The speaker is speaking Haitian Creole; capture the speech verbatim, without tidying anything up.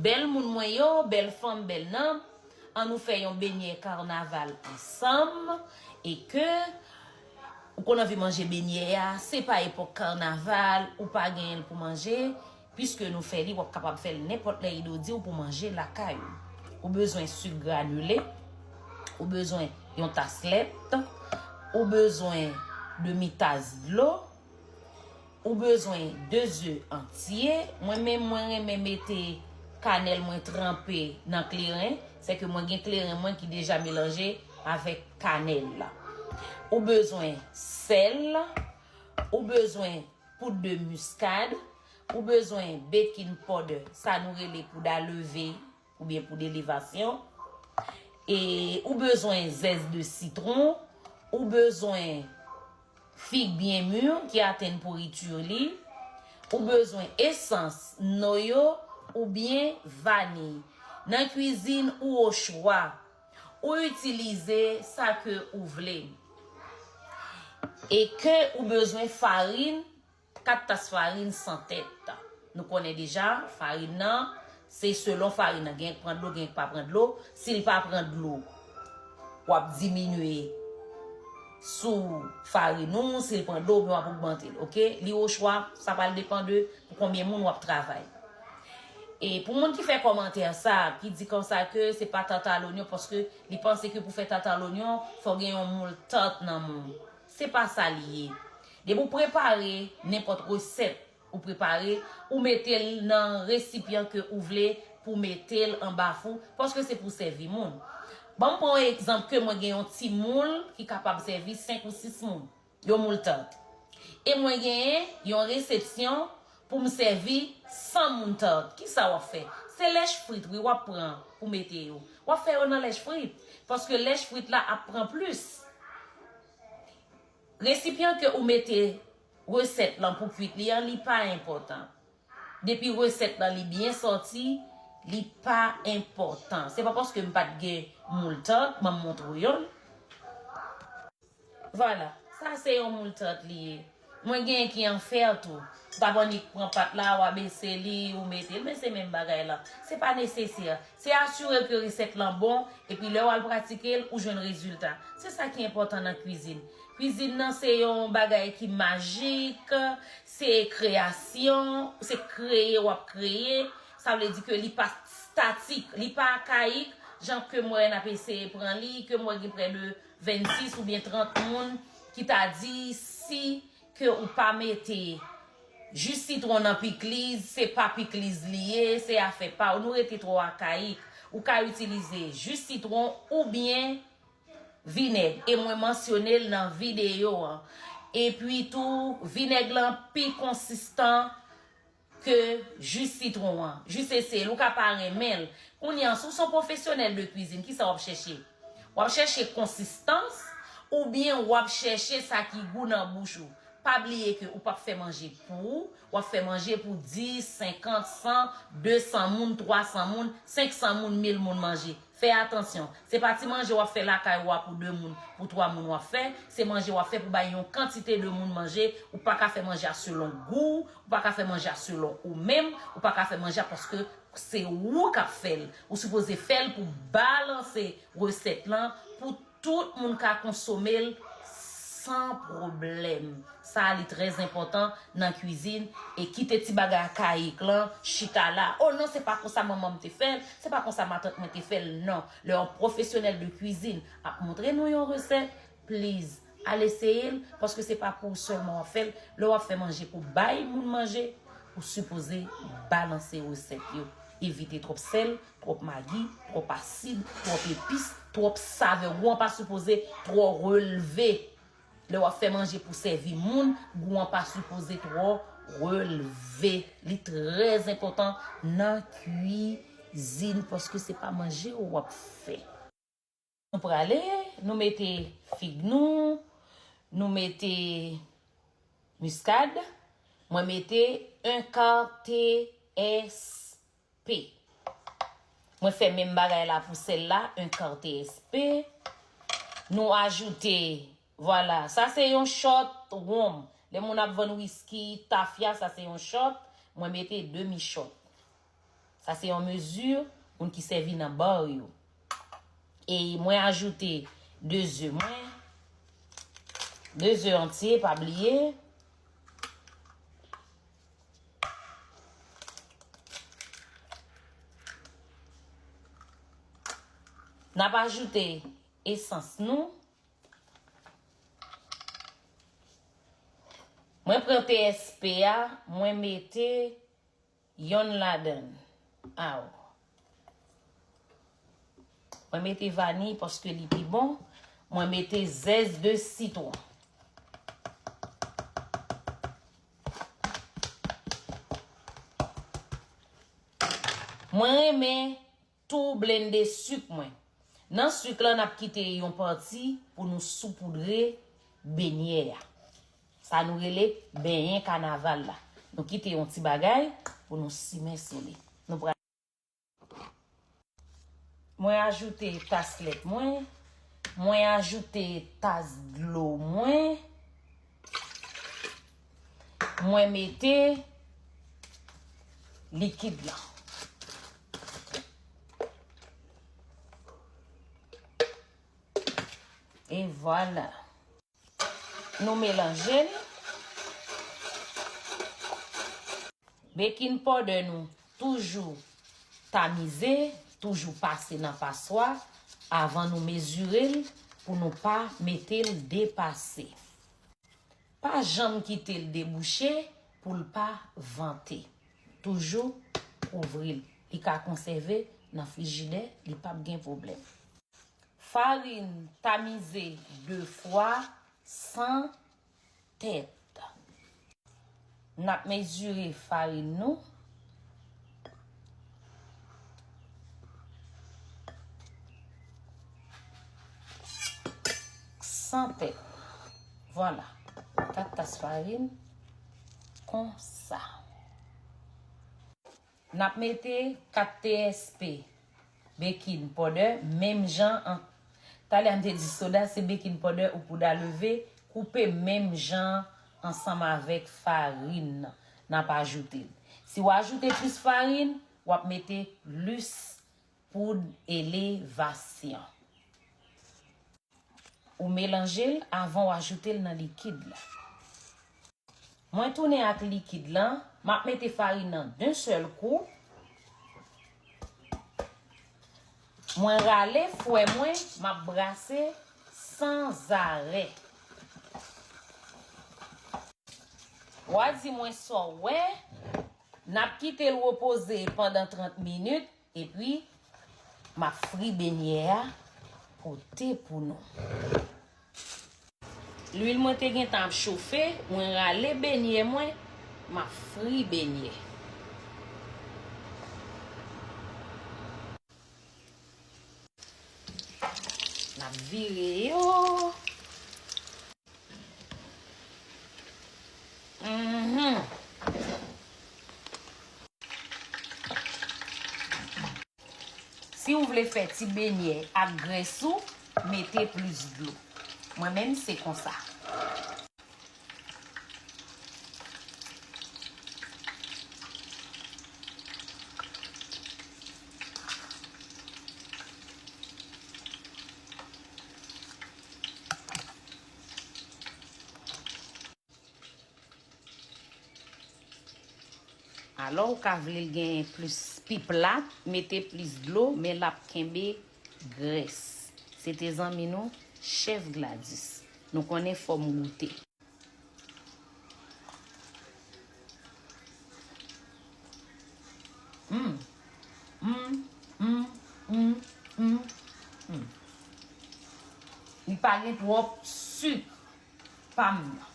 Bèl moun mwen yo, bèl fanm, bèl nonm, ann nou fè yon benyè kanaval ansanm e ke ou konn anvi manje benyè a, se pa epòk kanaval, ou pa genyen l pou manje, piske nou fè li, w ap kapab fè l nenpòt lè Ido di w pou manje lakay ou. Ou bezwen sik granile, ou bezwen yon tas lèt, ou bezwen demi tas dlo, ou bezwen de ze antye. Mwen menm, mwen renmen mete kanèl mwen tranpe nan kleren. Se ke mwen gen kleren mwen ki deja melanje avèk kanèl la. Ou bezwen sèl, ou bezwen poud de miskad, ou bezwen baking powder, sa nou rele poud a leve oubyen poud elevasyon. E ou bezwen zès de sitwon, ou bezwen fig byen mi ki atenn pouriti li, ou bezwen esans noyo oubyen vaniy. Nan kwizin ou o chwa, ou itilize sa ke ou vle. E ke ou bezwen farin, kat tas farin san tèt. Nou konnen deja, farin nan, se selon farin nan. Gen k pran dlo, gen k pa pran dlo. Si l pa pran dlo, w ap diminye sou farin ou. Si l pran dlo, oubyen w ap ogmante l, oke? Li o chwa, sa pral depann de pou konbyen moun w ap travay. E pou moun ki fè kòmantè sa, ki di konsa ke se pa tart a lonyon, paske li panse ke pou fè tart a lonyon, fò gen yon moul tart nan men w. Se pa sa li ye. Depi w prepare nenpòt resèt ou prepare, ou mete l nan resipyan ke ou vle pou mete l anba fou, paske se pou sèvi moun. Ban m pran yon egzanp ke mwen gen yon ti moul ki kapab sèvi senk ou sis moun, yon moul tart. E mwen genyen yon resepsyon pou m sèvi san moun tart. Kisa w ap fè? Se lèch frit, wi, w ap pran pou mete yo. W ap fè yo nan lèch frit, paske lèch frit la ap pran plis. Resipyan ke ou mete resèt lan pou kwit li an, li pa enpòtan. Depi resèt lan li byen sòti, li pa enpòtan. Se pa paske m pa t gen moul tart, ban m montre w youn. Vwala, sa se yon moul tart li ye. Mwen gen ki an fè tou. Ou ka annik pran pat la, w abese li, ou mete l, men se menm bagay la. Se pa nesesè. Se asire ke resèt lan bon, epi lè w al pratike l, ou jwenn rezilta. Se sa ki enpòtan nan kwizin. Kwizin nan se yon bagay ki majik, se kreyasyon, se kreye w ap kreye. Sa vle di ke li pa statik, li pa akayik, jan ke m wè n ap eseye pran li, ke m wè gen prè de vennsis oubyen trant moun ki ta di si ke ou pa mete ji sitwon nan pikliz, se pa pikliz li ye, se afè pa ou, nou rete twò akayik. Ou ka itilize ji sitwon oubyen vinèg, e mwen mansyone l nan videyo an. Epi tou, vinèg lan pi konsistan ke ji sitwon an. Jis eseye l, ou ka pa renmen l. Kounye a, si w se yon pwofesyonèl de kwizin, kisa w ap chèche? W ap chèche konsistans oubyen w ap chèche sa ki gou nan bouch ou? Pa bliye ke ou p ap fè manje pou ou, w ap fè manje pou dis, senkant, san, de san moun, twa san moun, senk san moun, mil moun manje. Fè atansyon. Se pa ti manje w ap fè lakay ou a pou de moun, pou twa moun w ap fè. Se manje w ap fè pou bay yon kantite de moun manje. Ou pa ka fè manje a selon gou w, ou pa ka fè manje a selon ou menm, ou pa ka fè manje a paske se ou k ap fè l. Ou sipoze fè l pou balanse resèt lan, pou tout moun ka konsome l san pwoblèm. Sa a li trè enpòtan nan kwizin, e kite ti bagay akayik lan chita la. Oh non, se pa konsa manman m te fè l, se pa konsa matant mwen te fè l. Non. Lè yon pwofesyonèl de kwizin ap montre nou yon resèt, please, al eseye l, paske se pa pou ou sèlman w ap fè l. Lè w ap fè manje pou bay moun manje, ou sipoze balanse resèt yo. Evite twòp sèl, twòp magi, twòp asid, twòp epis, twòp savè. Gou an pa sipoze twò relve. Lè w ap fè manje pou sèvi moun, gou an pa sipoze twò relve. Li trè enpòtan nan kwizin paske se pa manje w ap fè. Nou prale, nou mete fig nou, nou mete miskad. Mwen mete un quart T S P. Mwen fè menm bagay la pou sèl la, un quart T S P. Nou ajoute, vwala, sa se yon shot wonm. Lè moun ap vann wiski, tafya, sa se yon shot. Mwen mete demi shot. Sa se yon mezi moun ki sèvi nan bar yo. E mwen ajoute de ze mwen. De ze antye, pa bliye. N ap ajoute esans nou. Mwen pran T S P a, mwen mete yonn ladann. Aw. Mwen mete vaniy paske li pi bon. Mwen mete zès de sitwon. Mwen renmen tou blende sik mwen. Nan sik lan, n ap kite yon pati pou nou soupoudre benyè a. Sa nou rele benyen kanaval la. Nou kite yon ti bagay pou nou simen sou li. Nou pral. Mwen ajoute tas lèt mwen. Mwen ajoute tas dlo mwen. Mwen mete likid lan. E vwala. Nou melanje l. Baking powder nou toujou tamize, toujou pase nan paswa avan nou mezire l pou nou pa mete l depase. Pa janm kite l debouche pou l pa vante. Toujou ouvri l. Li ka konsève nan frijidè, li p ap gen pwoblèm. Farin tamize de fwa san tèt. N ap mezire farin nou. San tèt. Vwala. Kat tas farin konsa. N ap mete kat T S P baking powder menm jan an. Talè a m te di soda se baking powder ou pouda leve, koupe menm jan ansanm avèk farin nan. N ap ajoute l. Si w ajoute plis farin, w ap mete plis poud elevasyon. Ou melanje l avan w ajoute l nan likid la. Mwen tounen ak likid lan, m ap mete farin nan d'un sèl kou. Mwen rale fwè mwen, m ap brase sanzarè. W a di mwen sa w wè, n ap kite l repoze pandan trant minit, epi m ap fri benyè a pote pou nou. Lwil mwen te gentan ap chofe, mwen rale benyè mwen, m ap fri benyè. N ap vire yo. Mhm. Si w vle fè ti benyè ak grès ou, mete plis dlo. Mwen menm, se konsa. Alò, ou ka vle l gen plis, pi plat, mete plis dlo, men l ap kenbe grès. Se te zanmi nou, Chèf Gladys. Nou konnen fò m goute. Mm. Mm, mm, mm, mm, mm. Li pa gen twòp sik pa m nan.